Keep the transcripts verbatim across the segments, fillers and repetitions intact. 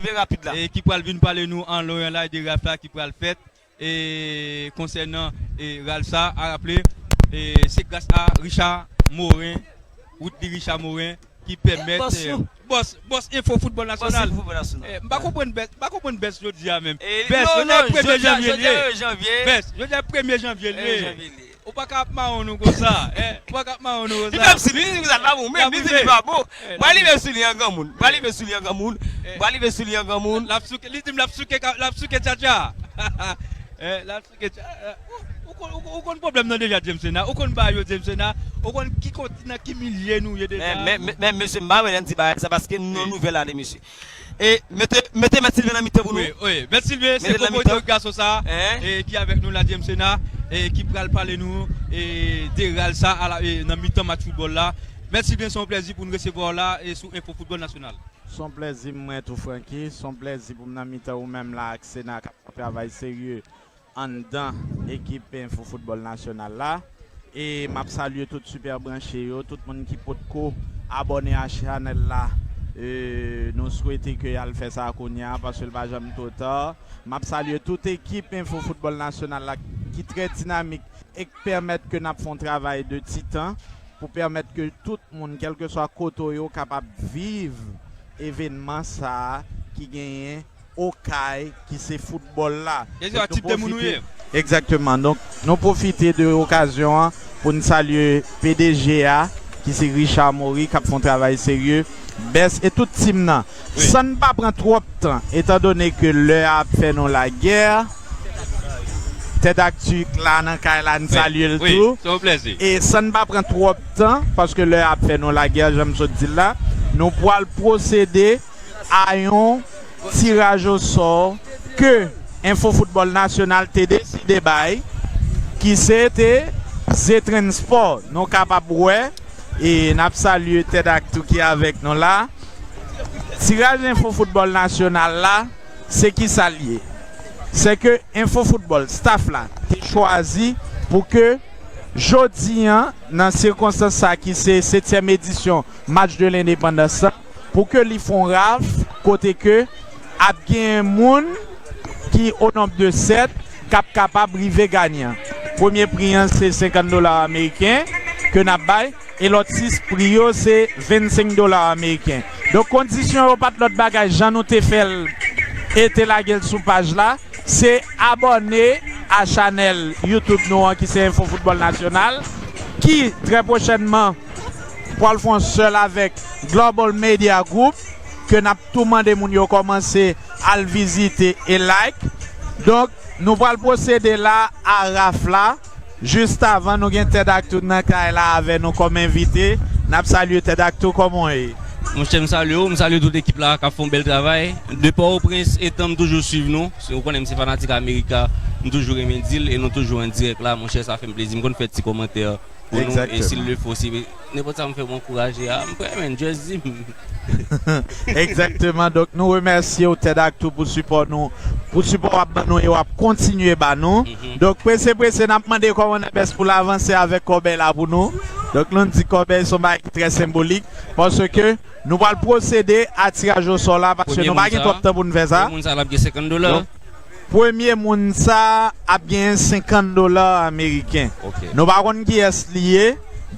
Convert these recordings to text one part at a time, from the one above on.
Rive rapid la. E ki pral vin pale nou an lon an la de raf la ki pral fèt. E konsènan e raf sa, a raple, e se gras a Richard Morin, Woodly Richard Morin, ki pèmèt bòs eh, nou. Bòs, bòs Enfo Foutbòl Bòs Nasyonal. Enfo Foutbòl Nasyonal. Eh, m pa konprann bès, m pa konprann bès jodi a menm. Eh, bès, non, jodi a non, premye jodi a, janvye jodi a, liye. Janvye. Bès, jodi a premye janvye, eh, liye. Janvye liye. Ou pa ka ap mawon nou konsa, eh, ou pa ka ap mawon nou konsa. Li fè m sou li, li di m sa pa bon, menm li di li pa bon. Eh, m pral rive sou li an granmoun. M pral rive sou li an granmoun. Eh. M pral rive sou li an granmoun. L ap souke, li di m l ap souke, l ap souke tchatcha. Eh, l ap souke tchatcha. Ou, ou konn, ou konn, ou konn pwoblèm nan deja, James Sena. Ou konn bagay yo, James Sena. Ou konn ki kote, nan ki milye nou ye deja. Men, men, men, men, mesye, m pa renmen ti bagay sa paske nou nan nouvèl ane, mesye. E mete, mete Mèt Sylvain nan mitan pou nou. Wi, wi. Mèt Sylvain, se pwopriyetè gason sa, eh, ki avèk nou la, James Sena, e ki pral pale nou e de raf sa a la, e nan mitan match foutbòl la. Mèt Sylvain, se yon plèzi pou n resevwa w la e sou Enfo Foutbòl Nasyonal. Se yon plèzi mwen tou, Francky. Se yon plèzi pou m nan mitan ou menm la ak Sena k ap fè yon travay serye anndan ekip Enfo Foutbòl Nasyonal la. E m ap salye tout sipè branche yo, tout moun ki potko abòne a chanèl la. E nou swete ke y al fè sa kounye a, paske l pa janm twò ta. M ap salye tout ekip Enfo Foutbòl Nasyonal la ki trè dinamik e k pèmèt ke n ap fè yon travay de titan pou pèmèt ke tout moun, kèlkeswa kote w ye, w kapab viv evènman sa a ki genyen Okay, ki se foutbòl la. Donk, nou pwofite. Egzakteman. Donk, nou pwofite de okazyon an pou n salye P D G a, ki se Richard Morin, k ap fè yon travay serye. Bès e tout tim nan. Wi. San n pa pran twòp tan, etandone ke lè a ap fè nou lagè, Tèt Akti la nan kay la, n salye l tou. Wi, se yon plèzi. E san n pa pran twòp tan, paske lè a ap fè nou lagè, jan m sot di l la, nou pral pwosede a yon tiraj osò ke Enfo Foutbòl Nasyonal te deside bay, ki se te Zetrenn Spò. Nou kapab wè, e n ap salye Tèt Akti ki avèk nou la. Tiraj Enfo Foutbòl Nasyonal la, se ki sa l ye? Se ke Enfo Foutbòl, staff la, te chwazi pou ke jodi an, nan sikonstans sa ki se setyèm edisyon Match de Lendepandans lan, pou ke li fè yon raf kote ke ap gen moun ki o nonb de sèt k ap kapab rive ganyan. Premye pri an se senkant dola ameriken ke n ap bay e lòt sis pri yo se vennsenk dola ameriken. Donk, kondisyon yo pa t lòt bagay, jan nou te fè l e te lage l sou paj la, se abòne a chanèl YouTube nou an ki se Enfo Foutbòl Nasyonal, ki trè pwochènman pral fè yon sèl avèk Global Media Group, ke n ap tou mande moun yo kòmanse al vizite e like. Donk, nou pral pwosede la a raf la. Jis avan, nou gen Tèt Akti nan kay la avè nou kòm envite. N ap salye Tèt Akti, kòman w ye? Monchè, m salye w, m salye tout ekip la k ap fè yon bèl travay. De Pòtoprens, etan m toujou swiv nou. Ou konnen m se fanatik Amerika, m toujou renmen di l e nou toujou an dirèk la. Monchè, sa fè m plezi. M konn fè ti kòmantè pou nou, e si l le fo, si nenpòt sa m fè pou ankouraje a, m prè, men, just di m. Egzakteman. Donk, nou remèsye w, Tèt Akti, pou sipò nou, pou sipò w ap ban nou e w ap kontinye ba nou. Mhm. Donk, prese, prese, n ap mande kòmandè Bès pou l avanse avèk kòbèy la pou nou. Donk, nou di kòbèy se yon bagay ki trè senbolik, paske nou pral pwosede a tiraj osò la, paske nou pa gen twòp tan pou n fè sa. Premye moun sa, premye moun sa l ap gen senkant dola. Donk, premye moun sa ap genyen senkant dola ameriken. Ok. Nou pa konn kiyès li ye.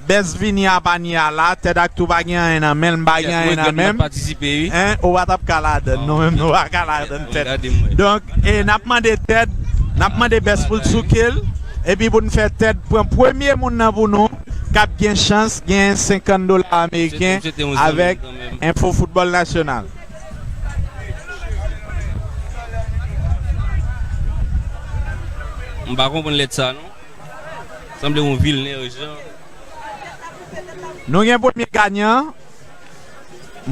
Bès vini a panye a la, Tèt Akti pa gen anyen nan men l, m pa gen anyen nan men m. Mwen menm, m ap patisipe, wi. Hein, ou pa t ap ka ladann, nou menm, nou pa ka ladann Tèt. Donk, e n ap mande Tèt, n ap mande Bès pou l souke l, epi pou n fè Tèt pran premye moun nan pou nou, k ap gen chans genyen senkant dola ameriken avèk Enfo Foutbòl Nasyonal. M pa konprann lèt sa, non. Sanble yon Vilner Jean. Nou gen premye ganyan.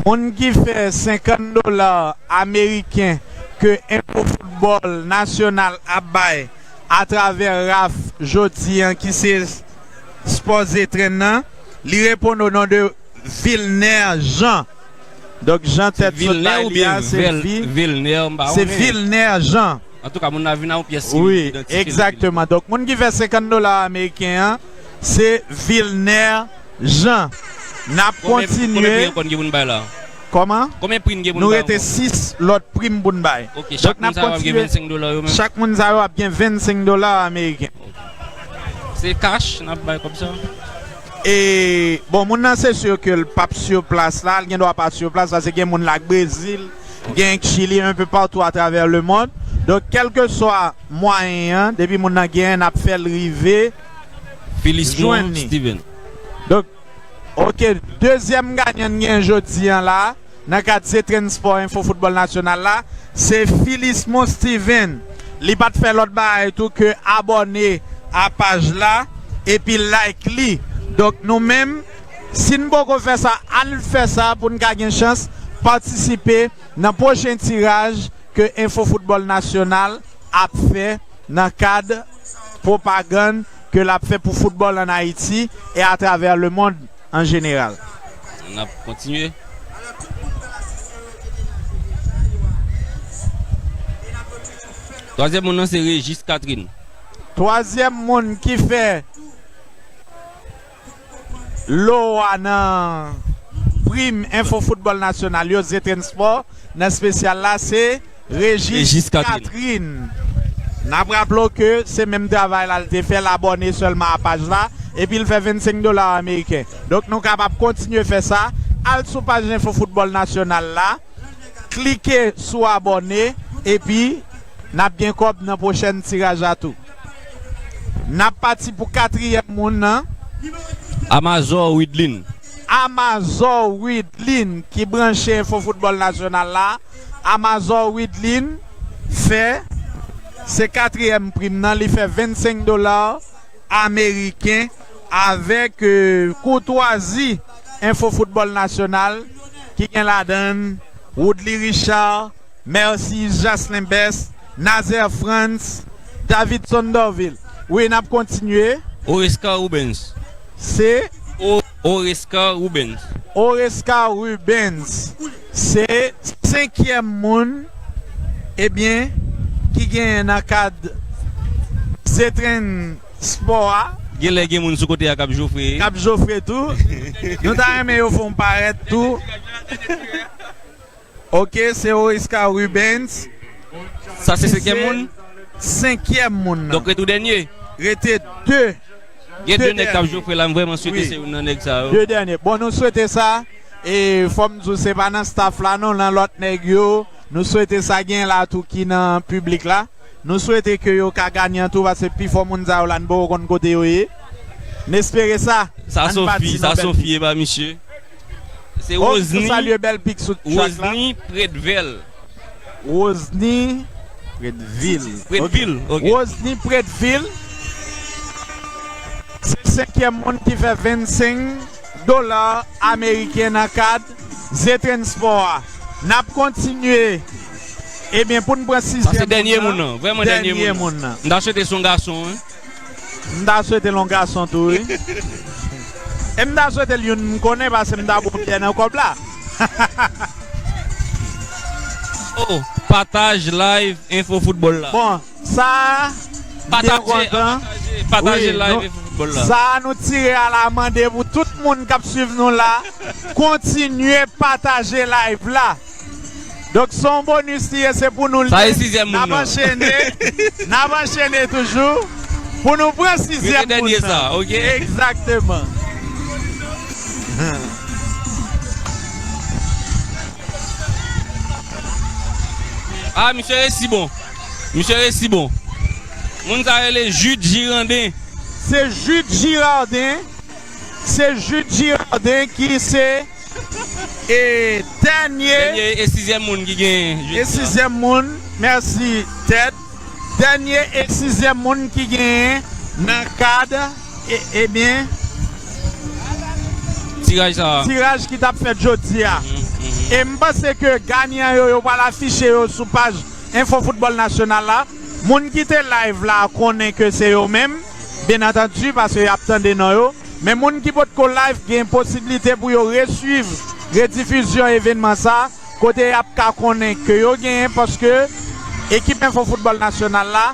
Moun ki fè senkant dola ameriken ke Enfo Foutbòl Nasyonal ap bay atravè raf jodi an ki se Spò Zetrenn nan, li reponn o non de Vilner Jean. Donk, Jean Tèt sot bay li a, se Vil-, Vilner, m pa konnen. Se Vilner Jean. Antouka, moun nan vin a yon pyès ki identifye l. Wi, egzakteman. Donk, moun ki fè senkant dola ameriken an, se Vilner Jean. N ap kontinye. Konbyen, konbyen pri ankò n gen pou n bay la? Kòman? Konbyen pri n gen pou n bay ankò? Nou rete sis lòt pri m pou n bay. Ok, chak moun sa yo ap gen vennsenk dola yo menm? Chak moun sa yo ap gen vennsenk dola ameriken. Se kach n ap bay kòb sa? E, bon, moun nan se si ke l p ap sur plas la, l gen dwa pa sur plas, paske gen moun la k Brezil, gen k Chili, un peu partout à travers le monde. Donk, kèlkeswa mwayen an, depi moun nan genyen, n ap fè l rive jwenn li. Philismon Steven. Donk, ok, dezyèm ganyan n gen jodi an la, nan kad Zetrenn Sport Info Football National la, se Philismon Steven. Li pa t fè lòt bagay tou ke abòne a paj la, epi like li. Donk, nou menm, si n poko fè sa, ann fè sa pou n ka gen chans patisipe nan pwochen tiraj ke Info Football National ap fè nan kad pwopagann ke l ap fè pou foutbòl ann Ayiti e atravè lemonn an jeneral. N ap kontinye. Twazyèm moun nan se Régis Catherine. Twazyèm moun ki fè lo a nan prim Info Football National yo, Zetrenn Sport, nan espesyal la, se Régis Catherine. N ap raple w ke se menm travay la l te fè, l abòne sèlman a paj la, epi l fè vennsenk dola ameriken. Donk, nou kapab kontinye fè sa. Al sou paj Info Football National la, klike sou abòne, epi n ap gen kòb nan pwochèn tiraj la tou. N ap pati pou katriyèm moun nan. Amazor Widlin. Amazor Widlin ki branche Info Football National la. Amazor Widlin fè, se katriyèm prim nan, li fè vennsenk dola ameriken avèk, euh, koutwazi Info Football National ki gen ladan l Woodly Richard, Mercius Jaslin Best, Nazaire Frantz, Davidson Dorvil. Wi, n ap kontinye. Orescar Rubens. Se? O-, Orescar Rubens. Orescar Rubens. Se senkyèm moun, ebyen, ki genyen nan kad Zetrenn Sport a. Genlè gen moun sou kote a k ap jofre. K ap jofre tou. Nou ta renmen yo fè yon parèt tou. Ok, se Oriscar Rubens. Sa se senkyèm moun? Senkyèm moun nan. Donk, rete w dènye? Rete de. Gen de nèg k ap jofre la, m vrèman swete se youn nan nèg sa yo. De dènye. Bon, nou swete sa. E fò m di w, se pa nan staff la non, nan lòt nèg yo. Nou swete sa gen la tou ki nan piblik la. Nou swete ke yo ka ganyan tou, paske pifò moun sa yo la, n poko konn kote yo ye. N espere sa. Sa Sophie, sa Sophie, e pa misye. Se Rosny. Salye bèl pik sou track la. Rosny Pretville. Rosny Pretville. Pretville, ok. Rosny Pretville. Se senkyèm moun ki fè vennsenk dola ameriken nan kad Zetrenn Sport a. N ap kontinye. Ebyen, pou n pran sizyèm moun nan. Sa se dènye moun nan, vrèman dènye moun nan. M ta swete se yon gason, wi. M ta swete l yon gason tou, wi. E m ta swete l youn m konnen, paske m ta pran pyè nan kòb la. Oh, pataj live Info Football la. Bon, sa, m byen kontan. Pataje, pataje, pataje live Info Football la. Sa nou tire a la mande pou tout moun k ap swiv nou la. Kontinye pataje live la. Donk, se yon bonis li ye, se pou nou l ye. Sa e sizyèm moun nan. N ap anchene, n ap anchene toujou pou nou pran sizyèm moun nan. Rete dènye sa, ok? Egzakteman. Ah, misye resi bon. Misye resi bon. Moun sa rele Jude Girandin. Se Jude Girandin. Se Jude Girandin ki se, e, dènye. Dènye e sizyèm moun ki genyen jodi a. E sizyèm moun, mèsi, Ted. Dènye e sizyèm moun ki genyen nan kad, e, ebyen, tiraj sa a. Tiraj ki t ap fèt jodi a. Mhm, mhm. E m panse ke ganyan yo, yo pral afiche yo sou paj Info Football National la. Moun ki te live la konnen ke se yo menm, byen antandi, paske y ap tande non yo. Men moun ki potko live gen posiblite pou yo reswiv redifizyon evènman sa, kote y ap ka konnen ke yo genyen, paske ekip Info Football National la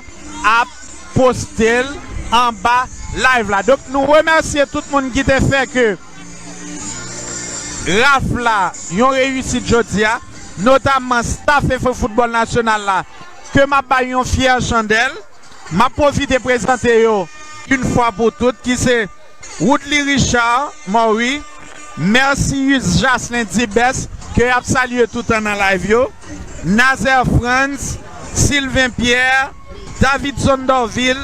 ap poste l anba live la. Donk, nou remèsye tout moun ki te fè ke Raf la yon reyisit jodi a, notamman staff Info Football Nasyonal la, ke m ap bay yon fyè chandèl. M ap pwofite prezante yo yon fwa pou tout, ki se Woodly Richard Maury, Mercius Jaslin Dibès, ke y ap salye toutan nan live yo, Nazaire Frantz, Sylvain Pierre, Davidson Dorvil,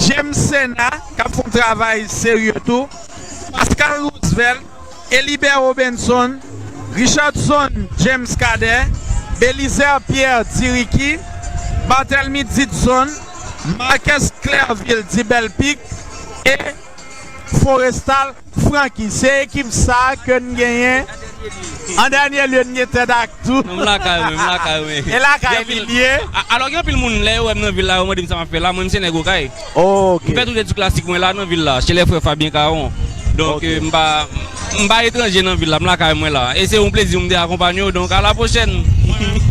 James Sena, k ap fè yon travay serye tou, Pascal Roosevelt, Elibert Robenson, Richardson James Cadet, Belizaire Pierre Diricky, Barthelmy Didson, Marcus Clerville Dibelpic e Forestal Francky. Se ekip sa ke n genyen. An dènye lye, n gen Tèt Ak tou. Non, m lakay mwen, m lakay mwen. E lakay li l ye. A- Alò, gen anpil moun, lè yo wè m nan vil la, yo mande m sa m ap fè la, mwen, m se nèg Okay. Ok. M fè tout etid klasik mwen la nan vil la, chez les frères Fabien Caron. Donk, Ok. euh, m pa, m pa etranje nan vil la, m lakay mwen la. E se yon plezi pou m te akonpanye w, donk, à la prochaine.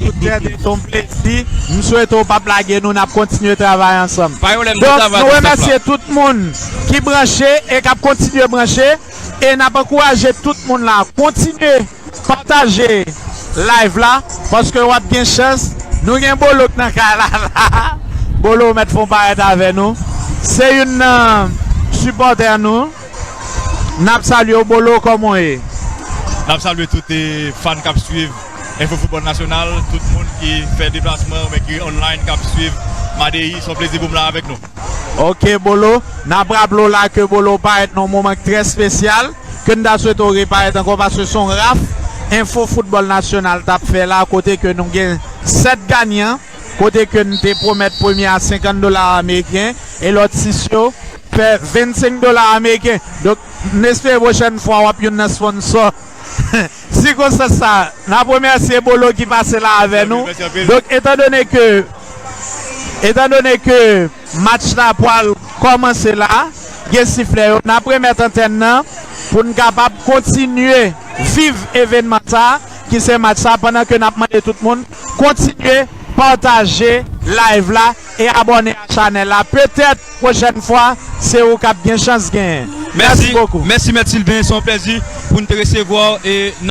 Poutèt, se yon plezi. M swete w p ap lage nou, n ap kontinye travay ansanm. Pa pwoblèm, bon Donk, travay nou ak staff la. Remèsye tout moun ki branche e k ap kontinye branche. E n ap ankouraje tout moun la kontinye pataje live la, paske w ap gen chans. Nou gen Bolo k nan kay la la. Bolo mèt fè yon parèt avè nou. Se youn nan sipòtè nou. N ap salye w, Bolo, kòman w ye? N ap salye tout, eh, fan k ap swiv Info Football National, tout moun ki fè deplasman oubyen ki online k ap swiv Madeyi, se yon plezi pou m la avèk nou. Ok, Bolo, n ap raple w la ke Bolo parèt nan yon moman ki trè espesyal, ke n ta swete w reparèt ankò, paske se yon raf Info Football National t ap fè la, kote ke nou gen sèt ganyan, kote ke n te pwomèt premye a senkant dola ameriken, e lòt sis yo fè vennsenk dola ameriken. Donk, n espere pwochèn fwa w ap youn nan sponsò. Sikonstans sa, n ap remèsye Bolo ki pase la avè nou. Mèsi anpil. Donk, etandone ke, etandone ke match la pral kòmanse la, gen siflè yo, n ap remèt antèn nan pou n kapab kontinye viv evènman sa, ki se match sa, pandan ke n ap mande tout moun kontinye pataje live la e abòne a chanèl la. Petèt, pwochèn fwa, se ou k ap gen chans genyen. Mèsi bokou. Mèsi, Mèt Sylvain. Se yon plèzi pou n te resevwa w e n